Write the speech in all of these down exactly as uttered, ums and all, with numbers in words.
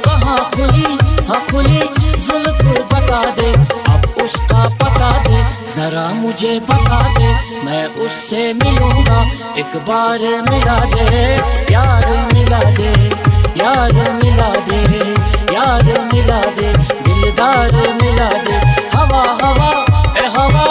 कहाँ खुली, हाँ खुली जुल्फ बता दे, अब उसका पता दे, जरा मुझे बता दे, मैं उससे मिलूंगा, एक बार मिला दे, यार मिला दे, यार मिला दे, यार मिला दे, दिलदार मिला दे, हवा हवा, ए हवा।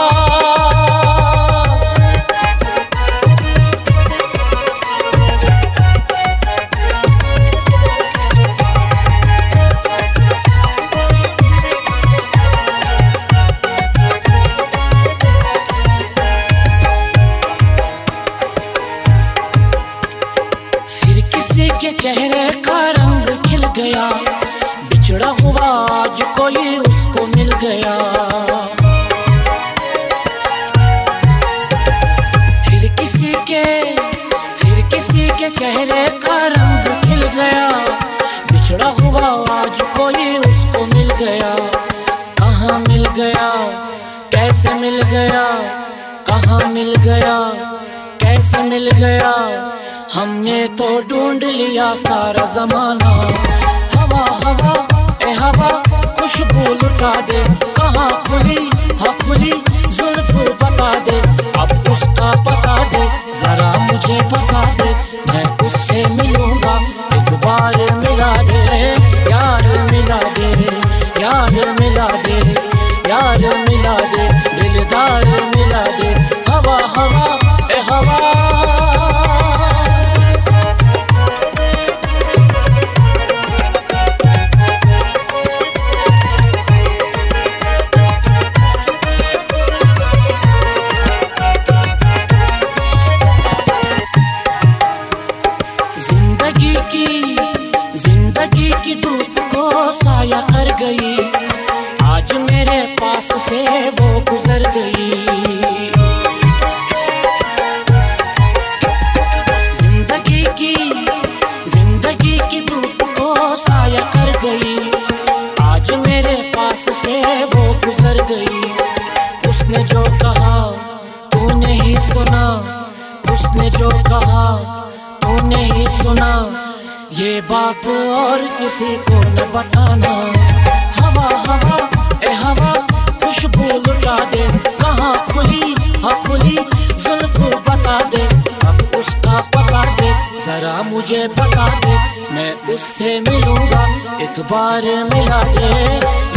फिर किसी के चेहरे का रंग खिल गया, बिछड़ा हुआ आज कोई उसको मिल गया। फिर किसी के, फिर किसी के चेहरे का रंग खिल गया, बिछड़ा हुआ आज कोई उसको मिल गया। कहाँ मिल गया, कैसे मिल गया, कहाँ मिल गया, कैसे मिल गया, हमने तो ढूंढ लिया सारा जमाना। हवा हवा, ए हवा, खुशबू लुटा दे, कहाँ खुली, हाँ खुली जुल्फ बता दे, अब उसका पता दे, जरा मुझे बता दे, मैं उससे मिलूंगा, एक बार मिला दे, यार मिला दे, यार मिला दे, यार मिला दे, दिलदार मिला दे, हवा हवा, ए हवा। जिंदगी की, जिंदगी की धूप को साया कर गई, आज मेरे पास से वो गुजर गई। जिंदगी की, जिंदगी की धूप को साया कर गई, आज मेरे पास से वो गुजर गई। उसने जो कहा तूने ही सुना, उसने जो कहा तूने ही सुना, ये बात और किसी को न बताना। हवा हवा, ए हवा, खुशबू लुटा दे, कहाँ खुली, हाँ खुली जुल्फ बता दे, अब उसका पता दे, जरा मुझे बता दे, मैं उससे मिलूंगा, एक बार मिला दे,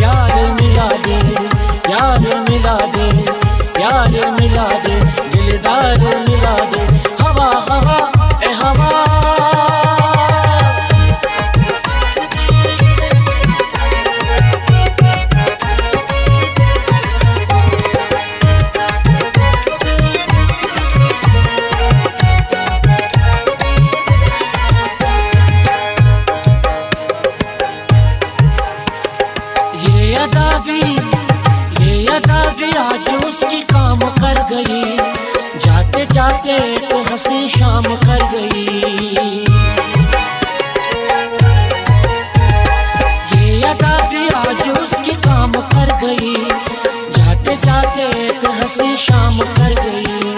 यार मिला दे, यार मिला दे, यार मिला दे, दिलदार मिला दे, हवा हवा, ए हवा। ये अदा भी, ये अदा भी आज उसकी काम कर गई, जाते जाते एक हंसी शाम कर गई। ये अदा भी आज उसकी काम कर गई, जाते जाते एक हंसी शाम कर गई,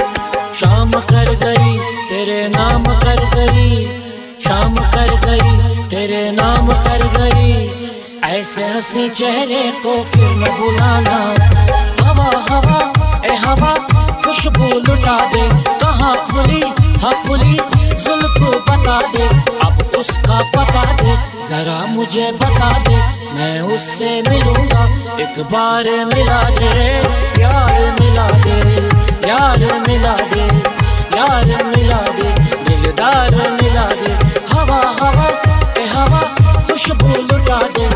शाम कर गई, तेरे नाम कर गई, शाम कर गई, तेरे नाम कर गई। ऐसे हंसी चेहरे को फिर न बुलाना। हवा हवा, ए हवा, खुशबू लुटा दे, कहाँ खुली, हाँ खुली जुल्फ बता दे, अब उसका पता दे, जरा मुझे बता दे, मैं उससे मिलूंगा, एक बार मिला दे, यार मिला दे, यार मिला दे, यार मिला दे, दिलदार मिला दे। हवा हवा, ए हवा, खुशबू लुटा दे,